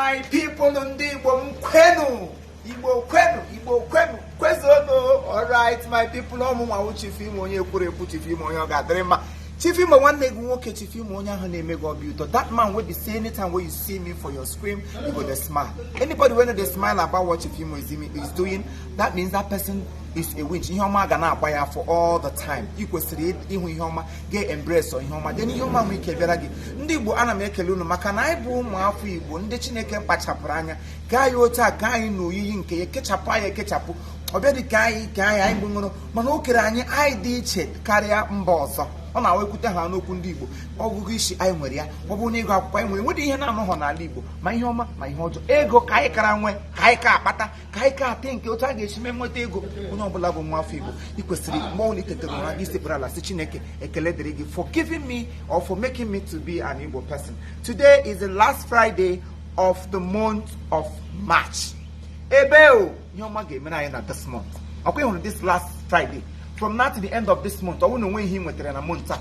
My people, ndị Igbo m, kwenu! Igbo kwenu! Igbo kwenu! Kwezuonu! Alright, my people, ọmụnwa Chief Imo, onye kwuru ekwu, Chief Imo, onye ọ ga-adịrị mma, Chief Imo, nwanne gị nwoke, Chief Imo, onye ahụ na-eme gị obi ụtọ, that man wey be say anytime wey you see me for your screen, you go dey smile. Anybody wey no dey smile about what Chief Imo is doing, that means that person is a winch. Ihe ọma ga na-agba ya for all the time. Ị kwesịrị ịhụ ihe ọma, ga-embrace ihe ọma, then ihe ọma nwee ike bịara gị. Ndị Igbo, ana m ekele unu maka na anyị bụ ụmụ afọ Igbo ndị Chineke kpachapụrụ anya gaa anyị otu a, gaa anyị n'oyiyi nke ya, kechapụ anyị ekechapụ. Ọbịa dị ka anyị ka anyị anyị bụ nwụrụ, mana o kere anyị, anyị dị iche karịa mba ọzọ. Ọ na-awekwute ha n'okwu ndị Igbo, ọgụgụ isi anyị nwere ya, ọ bụrụ na ịgụ akwụkwọ anyị nwere, nwere ihe na-anọghọ n'ala Igbo, ma ihe ọma ma ihe ọjọọ. Ego ka anyị kara nwee, ka anyị ka akpata, ka anyị ka ate nke otu a ga-esi mee nweta ego. Onye ọbụla bụ nwa afọ Igbo, ị kwesịrị mgbe ọbụla itetara ụra gị, sekpere ala, sị, "Chineke, ekele dịrị gị for giving me or for making me to be an Igbo person." Today is the last Friday of the month of March. Ebe o ihe ọma ga-emere anyị na this month, ọkwa ịhụrụ this last Friday, from now to the end of this month, ọ bụrụ na onwe ihe ị nwetara na month a,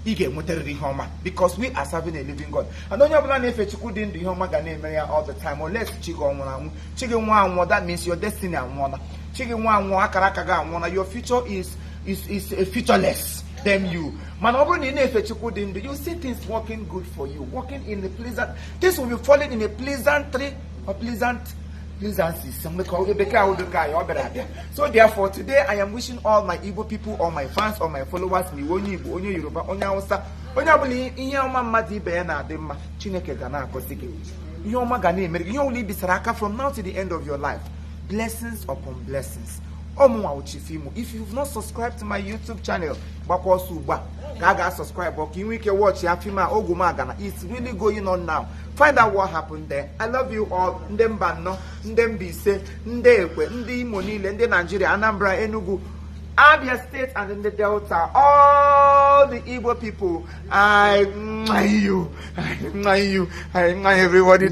ị ga-enwetarịrị ihe ọma, because we are serving a living God, and onye ọbụla na-efe Chukwu dị ndụ, ihe ọma ga na-emere ya all the time, unless chi gị ọ nwụrụ anwụ. Chi gị nwa anwụọ, that means your destiny anwụọla. Chi gị nwa anwụọ, akara aka gị anwụọla. Your future is a futureless, damn you. Mana ọ bụrụ na ị na-efe Chukwu dị ndụ, you see things working good for you, working in a pleasant, things will be falling in a pleasantry or pleasant pleasancies. Bekee ahụ dị ka anyị ọ bịara abịa. So therefore, today I am wishing all my Igbo people, all my fans, all my followers, ma iwe onye Igbo, onye Yoruba, onye Hausa, onye ọbụla, ihe ọma mmadụ ibe ya na-adị mma, Chineke ga na-agọzi gị, ihe ọma ga na-emere gị, ihe ọbụla ibisara aka from now to the end of your life, blessings upon blessings. Ọmụnwa Chief Imo. If you've not subscribed to my YouTube channel, gbakwa ọsọ ugbu a ka a ga-subscribe ka ị nwee ike watch ya. Film a Ogwumagana, it's really going on now. Find out what happened there. I love you all. Ndị mba nnọọ, ndị Mbaise, ndị Ekwe, ndị Imo niile, ndị Naijiria, Anambra, Enugu, Abia State and in the Delta, all the Igbo people, I you, I you, I everybody.